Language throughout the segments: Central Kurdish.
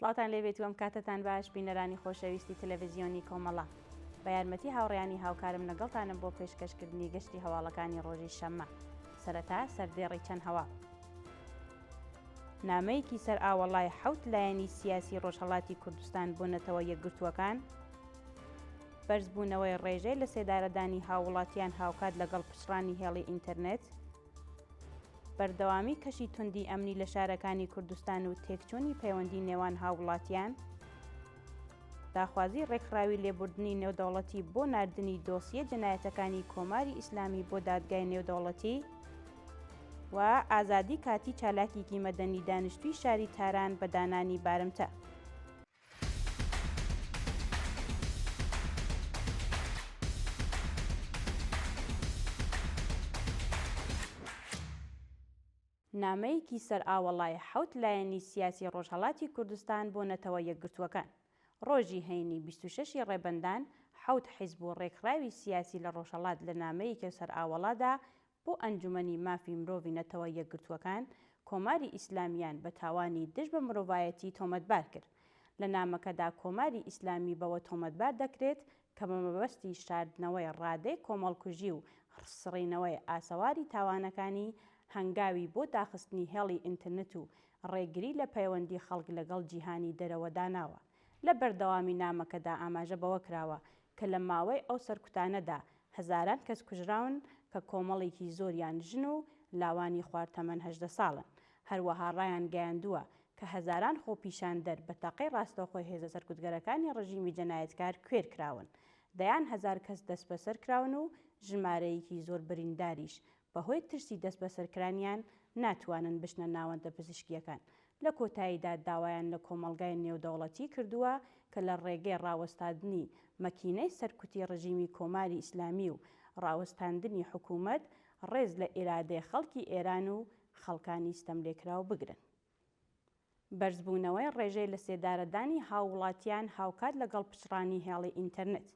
سڵاوتان لێبێت و ئەم کاتەتان باش بینەرانی خۆشەویستی تەلەڤزیۆنی کۆمەڵە. بە یارمەتی هاوڕێیانی هاوکارم لەگەڵتانم بۆ پێشکەشکردنی گەشتی هەواڵەکانی ڕۆژی شەممە. سەرەتا سەردێڕی چەند هەواڵ. نامەیەکی سەرئاوەڵای حەوت لایەنی سیاسی ڕۆژهەڵاتی کوردستان بۆ نەتەوە یەکگرتووەکان، بەرزبوونەوەی ڕێژەی لەسێدارەدانی هاووڵاتیان هاوکات لەگەڵ پچڕانی هێڵی ئینتەرنێت، بەردەوامی کەشی توندی ئەمنی لە شارەکانی کوردستان و تێکچوونی پەیوەندی نێوان هاووڵاتیان، داخوازی ڕێکخراوی لێبوردنی نێودەوڵەتی بۆ ناردنی دۆسیە جەنایەتەکانی کۆماری ئیسلامی بۆ دادگای نێودەوڵەتی و ئازادی کاتی چالاکێکی مەدەنی دانیشتووی شاری تاران بە دانانی بارمتە. نامەیەکی سەرئاوەڵای حەوت لایەنی سیاسی ڕۆژهەڵاتی کوردستان بۆ نەتەوە یەکگرتووەکان. ڕۆژی هەینی 26 ی ڕێبەندان حەوت حیزب و ڕێکخراوی سیاسی لە ڕۆژهەڵات لە نامەیەکی سەرئاوەڵادا بۆ ئەنجومەنی مافی مرۆڤی نەتەوە یەکگرتووەکان، کۆماری ئیسلامییان بە تاوانی دژ بە مرۆڤایەتی تۆمەتبار کرد. لە نامەکەدا کۆماری ئیسلامی بەوە تۆمەتبار دەکرێت کە بە مەبەستی شاردنەوەی ڕادەی کۆمەڵکوژی و سڕینەوەی ئاسەواری تاوانەکانی، هەنگاوی بۆ داخستنی هێڵی ئینترنت و ڕێگری لە پەیوەندی خەڵک لەگەڵ جیهانی دەرەوە داناوە. لە بەردەوامی نامەکەدا ئاماژە بەوە کراوە کە لە ماوەی ئەو سەرکوتانەدا هەزاران کەس کوژراون کە کۆمەڵێکی زۆریان ژن و لاوانی خوار تەمەن 18 ساڵن. هەروەها ڕایانگەیاندووە کە هەزاران خۆپیشاندەر بە تەقەی ڕاستەوخۆی هێزە سەرکوتگەرەکانی ڕژیمی جەنایەتکار کوێر کراون. دەیان هەزار کەس دەستبەسەر کراون و ژمارەیەکی زۆر برینداریش بەهۆی ترسی دەستبەسەرکرانیان ناتوانن بچنە ناوەندە پزیشکییەکان. لە کۆتاییدا داوایان لە کۆمەڵگای نێودەوڵەتی کردووە کە لە ڕێگەی ڕاوەستادنی مەکینەی سەرکوتی ڕژیمی کۆماری ئیسلامی و ڕاوەستاندنی حکوومەت ڕێز لە ئیرادەی خەڵکی ئێران و خەڵکانی ستەملێکراو بگرن. بەرزبوونەوەی ڕێژەی لەسێدارەدانی هاووڵاتیان هاوکات لەگەڵ پچڕانی هێڵی ئینتەرنێت.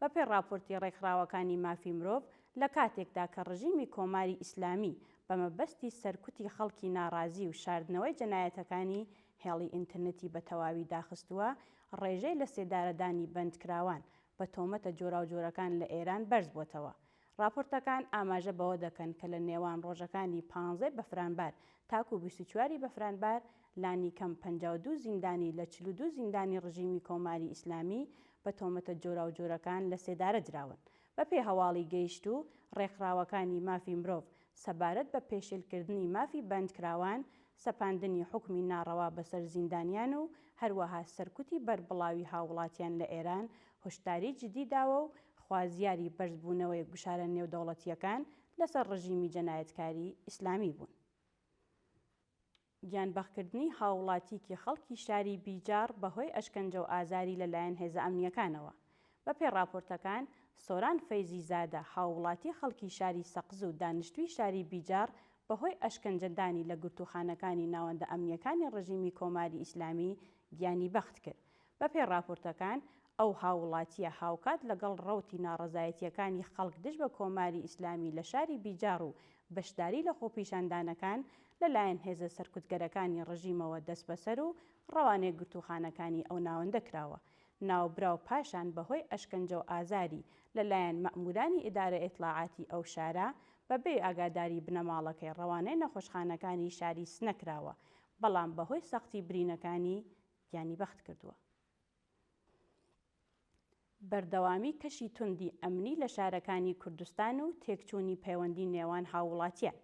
بەپێی ڕاپۆرتی ڕێکخراوەکانی مافی مرۆڤ، لە کاتێکدا کە ڕژیمی کۆماری ئیسلامی بە مەبەستی سەرکوتی خەڵکی ناڕازی و شاردنەوەی جەنایەتەکانی، هێڵی ئینتەرنێتی بە تەواوی داخستووە، ڕێژەی لەسێدارەدانی بەندکراوان بە تۆمەتە جۆراوجۆرەکان لە ئێران بەرزبووەتەوە. ڕاپۆرتەکان ئاماژە بەوە دەکەن کە لە نێوان ڕۆژەکانی پانزەی بەفرانبار تاکوو 24 ی بەفرانبار لانیکەم 52 زیندانی لە 42 زیندانی ڕژیمی کۆماری ئیسلامی بە تۆمەتە جۆراوجۆرەکان لە سێدارە دراون. بەپێی هەواڵی گەیشتوو ڕێکخراوەکانی مافی مرۆڤ سەبارەت بە پێشێلکردنی مافی بەندکراوان، سەپاندنی حوکمی ناڕەوا بەسەر زیندانیان و هەروەها سەرکوتی بەربڵاوی هاووڵاتیان لە ئێران هۆشداری جدی داوە و خوازیاری بەرزبوونەوەی گوشارە نێودەوڵەتییەکان لەسەر ڕژیمی جەنایەتکاری ئیسلامی بوون. گیانبەختکردنی هاووڵاتییەکی خەڵکی شاری بیجاڕ بەهۆی ئەشکەنجە و ئازاری لەلایەن هێزە ئەمنییەکانەوە. بەپێی ڕاپۆرتەکان، سۆران فەیزی زادە، هاووڵاتی خەڵکی شاری سەقز و دانیشتووی شاری بیجاڕ بەهۆی ئەشکەنجەدانی لە گرتووخانەکانی ناوەندە ئەمنییەکانی ڕژیمی کۆماری ئیسلامی گیانی بەخت کرد. بەپێی ڕاپۆرتەکان، ئەو هاووڵاتییە هاوکات لەگەڵ ڕەوتی ناڕەزایەتییەکانی خەڵک دژ بە کۆماری ئیسلامی لە شاری بیجاڕ و بەشداری لە خۆپیشاندانەکان لەلایەن هێزە سەرکوتگەرەکانی ڕژیمەوە دەستبەسەر و ڕەوانەی گرتووخانەکانی ئەو ناوەندە کراوە. ناوبراو پاشان بەهۆی ئەشکەنجە و ئازاری لەلایەن مەئموورانی ئیدارە ئیتڵاعاتی ئەو شارە بەبێ ئاگاداری بنەماڵەکەی ڕەوانەی نەخۆشخانەکانی شاری سنە کراوە، بەڵام بەهۆی سەختی برینەکانی گیانی بەخت کردووە. بەردەوامی کەشی توندی ئەمنی لە شارەکانی کوردستان و تێکچوونی پەیوەندی نێوان هاووڵاتیان.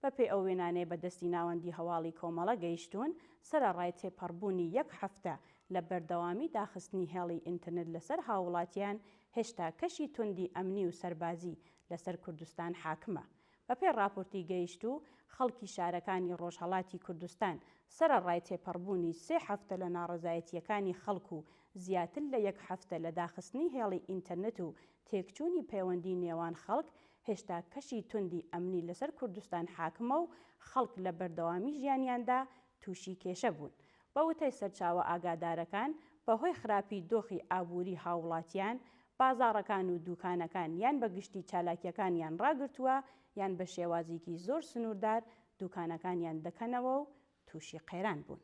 بەپێی ئەو وێنانەی بە دەستی ناوەندی هەواڵی کۆمەڵە گەیشتوون، سەرەڕای تێپەڕبوونی یەک هەفتە لە بەردەوامی داخستنی هێڵی ئینتەرنێت لەسەر هاووڵاتیان، هێشتا کەشی توندی ئەمنی و سەربازی لەسەر کوردستان حاکمە. بەپێی ڕاپۆرتی گەیشتوو، خەڵکی شارەکانی ڕۆژهەڵاتی کوردستان سەرەڕای تێپەڕبوونی سێ هەفتە لە ناڕەزایەتییەکانی خەڵک و زیاتر لە یەک هەفتە لە داخستنی هێڵی ئینتەرنێت و تێکچوونی پەیوەندی نێوان خەڵک، هێشتا کەشی توندی ئەمنی لەسەر کوردستان حاکمە و خەڵک لە بەردەوامی ژیانیاندا تووشی کێشە بوون. بە وتەی سەرچاوە ئاگادارەکان، بەهۆی خراپی دۆخی ئابووری هاووڵاتیان، بازاڕەکان و دووکانەکان یان بە گشتی چالاکییەکانیان ڕاگرتووە یان بە شێوازیکی زۆر سنووردار دووکانەکانیان دەکەنەوە و تووشی قەیران بوون.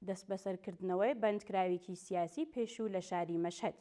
دەستبەسەرکردنەوەی بەندکراوێکی سیاسی پێشوو لە شاری مەشهەد.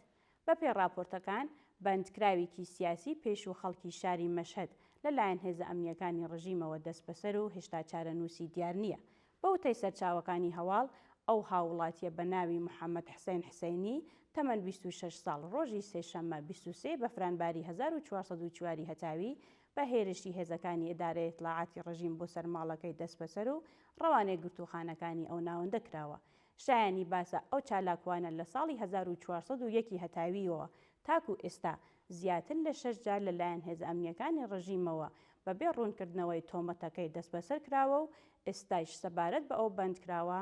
بەپێی ڕاپۆرتەکان، بەندکراوێکی سیاسی پێشوو خەڵکی شاری مەشهەد لە لایەن هێزە ئەمنییەکانی ڕژیمەوە دەستبەسەر و هێشتا چارەنووسی دیار نییە. بە وتەی سەرچاوەکانی هەواڵ، ئەو هاووڵاتییە بە ناوی محەممەد حسەین حسەینی، تەمەن 26 ساڵ، ڕۆژی سێشەممە 23 بەفرانباری 1404 ی هەتاوی بە هێرشی هێزەکانی ئیدارەی ئیتڵاعاتی ڕژیم بۆ سەر ماڵەکەی دەستبەسەر و ڕەوانەی گرتووخانەکانی ئەو ناوەندە کراوە. شایانی باسە ئەو چالاکوانە لە ساڵی 1401 ی هەتاوییەوە تاکوو ئێستا زیاتر لە شەش جار لە لایەن هێزە ئەمنییەکانی ڕژیمەوە بە بێ ڕوونکردنەوەی تۆمەتەکەی دەستبەسەر کراوە و ئێستایش سەبارەت بە ئەو بەندکراوە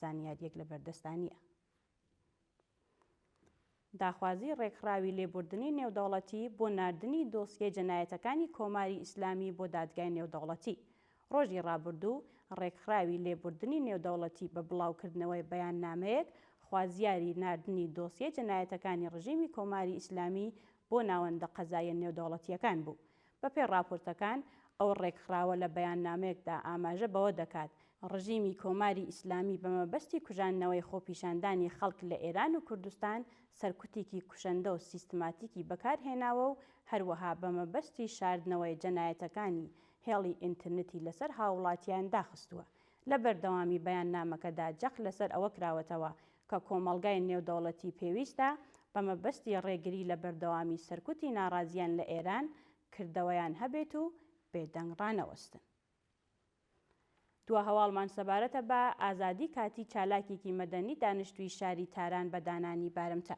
زانیارییەک لە بەردەستا نییە. داخوازی ڕێکخراوی لێبوردنی نێودەوڵەتی بۆ ناردنی دۆسیەی جەنایەتەکانی کۆماری ئیسلامی بۆ دادگای نێودەوڵەتی. ڕۆژی ڕابردوو ڕێکخراوی لێبوردنی نێودەوڵەتی بە بڵاوکردنەوەی بەیاننامەیەک خوازیاری ناردنی دۆسیەی جەنایەتەکانی ڕژیمی کۆماری ئیسلامی بۆ ناوەندە قەزاییە نێودەوڵەتییەکان بوو. بەپێی ڕاپۆرتەکان، ئەو ڕێکخراوە لە بەیاننامەیەکدا ئاماژە بەوە دەکات، ڕژیمی کۆماری ئیسلامی بە مەبەستی کوژاندنەوەی خۆپیشاندانی خەڵک لە ئێران و کوردستان سەرکوتێکی کوشەندە و سیستماتیکی بەکار هێناوە و هەروەها بە مەبەستی شاردنەوەی جەنایەتەکانی هێڵی ئینترنتی لەسەر هاووڵاتیان داخستووە. لە بەردەوامی بەیاننامەکەدا جەخت لەسەر ئەوە کراوەتەوە کە کۆمەڵگای نێودەوڵەتی پێویستە بە مەبەستی ڕێگری لە بەردەوامی سەرکوتی ناڕازیان لە ئێران کردەوەیان هەبێت و بێدەنگ ڕانەوەستن. دوا هەواڵمان سەبارەتە بە ئازادی کاتی چالاکێکی مەدەنی دانیشتووی شاری تاران بە دانانی بارمتە.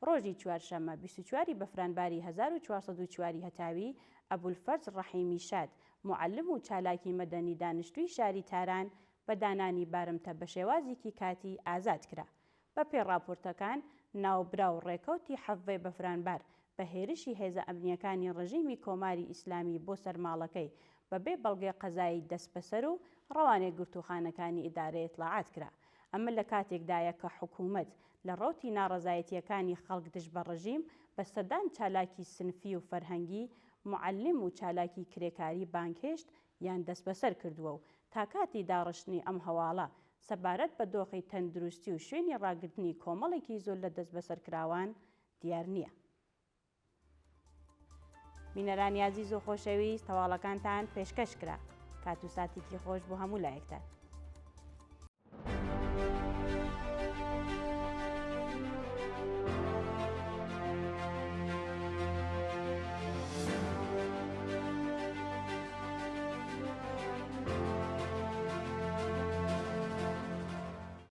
ڕۆژی چوارشەممە 24 ی بەفرانباری 1404 ی هەتاوی، ئەبولفەرز ڕەحیمی شاد، موعەلم و چالاکی مەدەنی دانیشتووی شاری تاران بە دانانی بارمتە بە شێوازیکی کاتی ئازاد کرا. بە پێی ڕاپۆرتەکان، ناوبراو ڕێکەوتی حەڤدەی بەفرانبار بە هێرشی هێزە ئەمنییەکانی ڕژیمی کۆماری ئیسلامی بۆ سەر ماڵەکەی بە بێ بەڵگەی قەزایی دەستبەسەر و ڕەوانەی گرتووخانەکانی ئیدارەی ئیتڵاعات کرا. ئەمە لە کاتێکدایە کە حکوومەت لە ڕەوتی ناڕەزایەتییەکانی خەڵک دژ بە ڕژیم بە سەدان چالاکی سنفی و فەرهەنگی، موعەلیم و چالاکی کرێکاری بانگهێشت یان دەستبەسەر کردووە و تا کاتی داڕشتنی ئەم هەواڵە سەبارەت بە دۆخی تەندروستی و شوێنی ڕاگرتنی کۆمەڵێکی زۆر لە دەستبەسەرکراوان دیار نییە. بینەرانی ئازیز و خۆشەویست هەواڵەکانتان پێشکەش کرا. کات و ساتێکی خۆش بۆ هەموو لایەکتان.